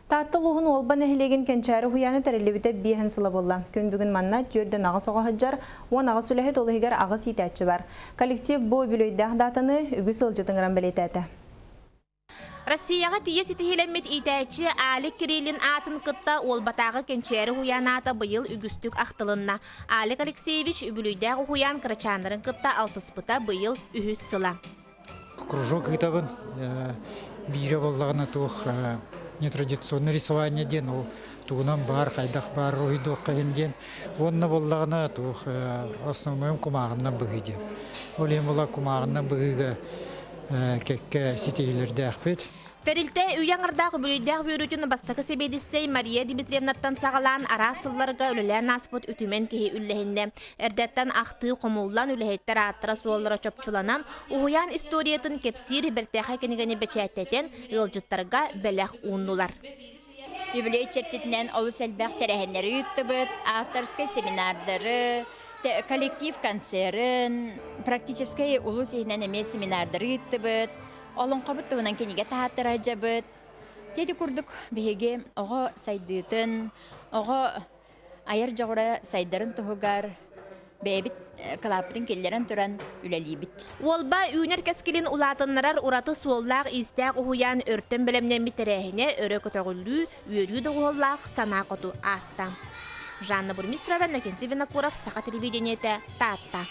Таатта улууһун Уолба нэһилиэгин Кэнчээри уһуйаана тэриллибитэ биэһин сыла буолла. Күн бүгүн манна 48 оҕо сылдьар, 18 үлэһит, ол иһигэр 8 иитээччи бар. Коллектив бу үбүлүөйдээх даатаны үгүс ыалдьыт ыҥыран бэлиэтээтэ. Россияҕа тиийэ ситиһиилэммит иитээччи Алик Кириллин аатын кытта Уолбатааҕы Кэнчээри уһуйаан аата быйыл үгүстүк ахтылынна. Алик Алексеевич үбүлүөйдээх уһуйаан кырачааннарын кытта алтыспыта быйыл үһүс сыла. Кружок ыытабын. Биирэ буоллаҕына туох нетрадиционное рисование диэн ол тугунан баар, хайдах баар уруһуйдуохха иһин диэн. Уонна буоллаҕына туох основнойум кумааҕыннан быһыы диэн. Ол иһин була кумааҕыннан быһыыга кэккэ ситиһиилэрдээхпит. Тэрилтэ үйэ аҥардаах үбүлүөйдээх үөрүүтүн бастакы сэбиэдиссэй Мария Дмитриевнаттан саҕалаан араас сылларга үлэлээн ааспыт үтүмэн киһи үллэһиннэ. Эрдэттэн ахтыы хомуллан, үлэһиттэр ааттара-суоллара чопчуланан, уһуйаан историятын кэпсиир бэртээхэй кинигэни бэчээттэтэн, ыалдьыттарга бэлэх ууннулар. Юбилей чэрчитинэн олус элбэх тэрээһиннэри ыыттыбыт, авторскай семинардары, коллектив концерын, практическай улуус иһинэн эмиэ семинардары ыыттыбыт, олоҥхобут туһунан кинигэ таһааттара сылдьабыт. Ити курдук биһиги оҕо сайдыытын, оҕо айар дьоҕура сайдарын туһугар бэйэбит кылааппытын киллэрэн туран үлэлиибит. Уолба үүнэр кэскилин улаатыннарар ураты суоллаах-иистээх уһуйаан өртөн бэлэмнэммит тэрээһинэ өрө көтөҕүллүү, үөрүү доҕуһуоллаах санаа хоту ааста. Жанна Бурмистрова, Иннокентий Винокуров, Саха телевидениетэ, Таатта.